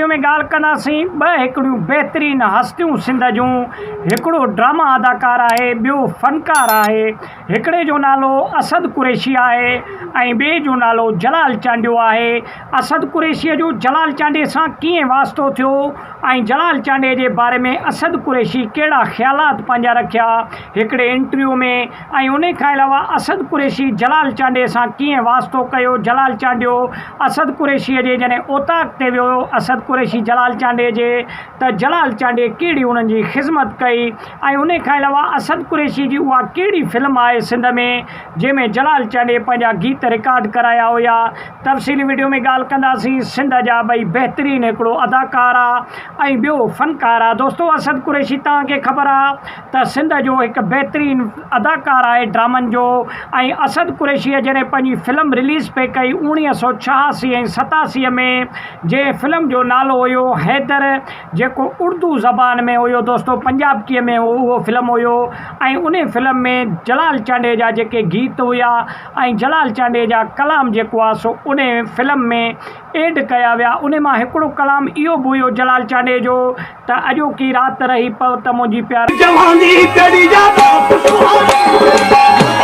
Video ۾ ڳالهه ڪنداسين ٻه هڪڙيون بهترين هستيون سنڌ جون هڪڙو ڊراما اداڪار آهي ٻيو فنڪار آهي هڪڙي جو نالو اسد قريشي آهي ۽ ٻئي جو نالو جلال چانڊيو آهي اسد قريشي جو جلال چانڊيي سان ڪيئن واسطو ٿيو ۽ جلال چانڊيي جي باري ۾ اسد قريشي ڪهڙا خيالات پنهنجا رکيا هڪڙي انٽرويو ۾ ۽ انهي کان علاوه اسد قريشي جلال چانڊيي سان ڪيئن واسطو ڪيو جلال چانڊيو اسد قريشي جي جڏهن اوطاق تي ويو اسد قريشي جلال چانڊيي جي ته جلال چانڊيي ڪهڙي انهن جي خذمت ڪئي ۽ انهي کان علاوه اسد قريشي جي اها ڪهڙي فلم آهي سنڌ ۾ جنهن ۾ جلال چانڊيي پنهنجا گيت رڪارڊ ڪرايا هيا تفصيلي وڊيو ۾ ڳالهه ڪنداسين سنڌ جا ٻئي بهترين هڪڙو اداڪار آ ۽ ٻيو فنڪار آ دوستو اسد قريشي توهان کي خبر آ ته سنڌ جو هڪ بهترين اداڪار آهي ڊرامن جو ۽ اسد قريشيء جڏهن پنهنجي فلم رليز پئي ڪئي اوڻيهه سو 86 ۽ 87 ۾ جنهن فلم جو نالو هيو حيدر جيڪو اردو زبان ۾ هيو دوستو پنجابڪيء ۾ اهو فلم هيو ۽ انهي فلم ۾ جلال چانڊيي جا جيڪي گيت هيا ۽ جلال چانڊيي جا ڪلام جيڪو آهي سو انهي فلم ۾ ايڊ ڪيا ويا انهي مان هڪڙو ڪلام اهو به هيو جلال چانڊيي جو ته اڄوڪي رات رهي پئو ته منهنجي پياري. جواني تيڏي جا باپ سهاري.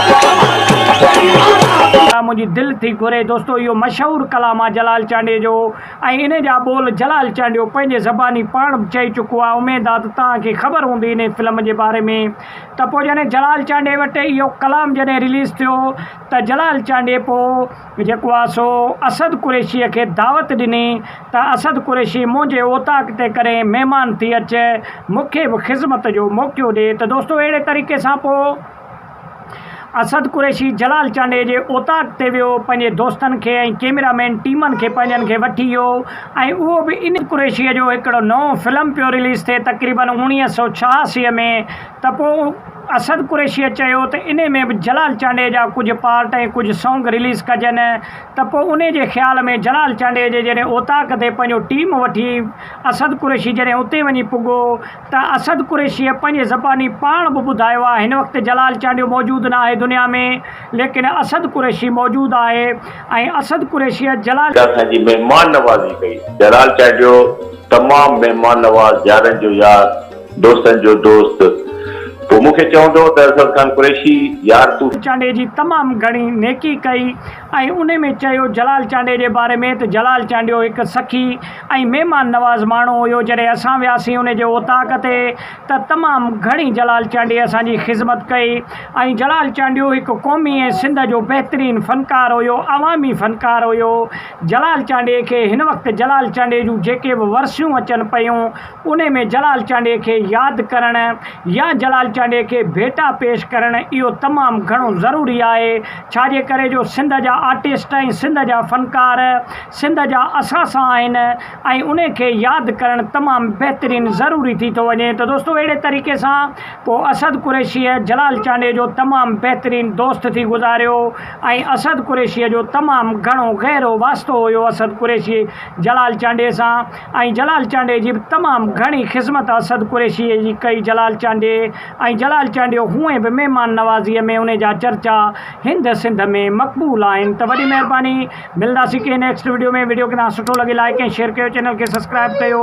منهنجي دل ٿي گهري دوستو اهو مشهور ڪلام آ جلال چانڊيي جو ۽ انهي جا ٻول جلال چانڊيو پنهنجي زباني پاڻ به چئي چڪو آ اميد آ ته توهان کي خبر هوندي انهي فلم جي باري ۾ ته پوء جڏهن جلال چانڊيي وٽ اهو ڪلام جڏهن رليز ٿيو ته جلال چانڊيي پوء جيڪو آ سو اسد قريشيء کي دعوت ڏني ته اسد قريشي منهنجي اوطاق تي ڪڏهن مهمان ٿي اچ، مون کي به خذمت جو موقعو ڏي ته دوستو اهڙي طريقي سان پوء اسد قريشي جلال چانڊيي جي اوطاق تي ويو، پنهنجي دوستن کي ۽ ڪيميرا مين ٽيمن کي پنهنجن کي وٺي ويو ۽ اهو به ان قريشيء جو هڪڙو نئون فلم پيو رليز ٿئي تقريبن 1986 ۾ ته پوء اسد قريشيء چيو ته انهي ۾ به جلال چانڊيي جا ڪجهه پارٽ ۽ ڪجهه سونگ رليز ڪجن ته پوء انهي جي خيال ۾ جلال چانڊيي جي جڏهن اوطاق تي پنهنجو ٽيم وٺي اسد قريشي جڏهن اتي وڃي پڳو ته اسد قريشيء پنهنجي زباني پاڻ به ٻڌايو آهي هن وقت جلال چانڊيو موجود ناهي دنيا ۾ ليڪن اسد قريشي موجود آهي ۽ اسد قريشيء جلال. اسان جي مهمان نوازي ڪئي جلال چانڊيو تمام مهمان نواز يارن جو يار. دوستن جو دوست پوء مون کي چوندو هو ته اسد خان قريشي يار تون. چانڊيي جي تمام گهڻي نيڪي ڪئي ۽ انهي ۾ چيو جلال چانڊيي جي باري ۾ ته جلال چانڊيو هڪ سخي ۽ مهمان نواز ماڻهو هيو جڏهن اسان وياسين انهي جي اوطاق تي ته تمام گهڻي جلال چانڊيي اسان جي خذمت ڪئي ۽ جلال چانڊيو هڪ قومي ۽ سنڌ جو بهترين فنڪار هيو عوامي فنڪار هيو جلال چانڊيي کي هن وقت جلال چانڊيي جون جيڪي به ورسيون اچن پيون انهي ۾ جلال چانڊيي کي ياد ڪرڻ يا جلال چانڊيي کي ڀيٽا پيش ڪرڻ اهو تمام گهڻو ضروري آهي ڇا جي ڪري جو سنڌ جا آرٽسٽ ۽ سنڌ جا فنڪار سنڌ جا اثاثا آهن ۽ انهي کي ياد ڪرڻ تمام بهترين ضروري ٿي ٿو وڃي ته دوستو اهڙي طريقي سان پوء اسد قريشيء جلال چانڊيي جو تمام بهترين دوست ٿي گذاريو ۽ اسد قريشيء جو تمام گهڻو گهرو واسطو هيو اسد قريشي جلال چانڊيي سان ۽ جلال چانڊيي جي به تمام گهڻي خذمت اسد قريشيء جي ڪئي جلال چانڊيي ۽ جلال چانڊيو هونئن به مهمان نوازيء ۾ انهي جا چرچا هند سنڌ ۾ مقبول آهن ته وڏي مهرباني ملنداسين ڪنهن نيڪسٽ وڊيو ۾ وڊيو کي توهان سٺو لڳي لائيڪ ۽ شيئر ڪيو چينل کي سبسڪرائب ڪيو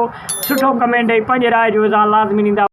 سٺو ڪمينٽ ڏئي پنهنجي راء جو اظهار لازمي ڏيندا.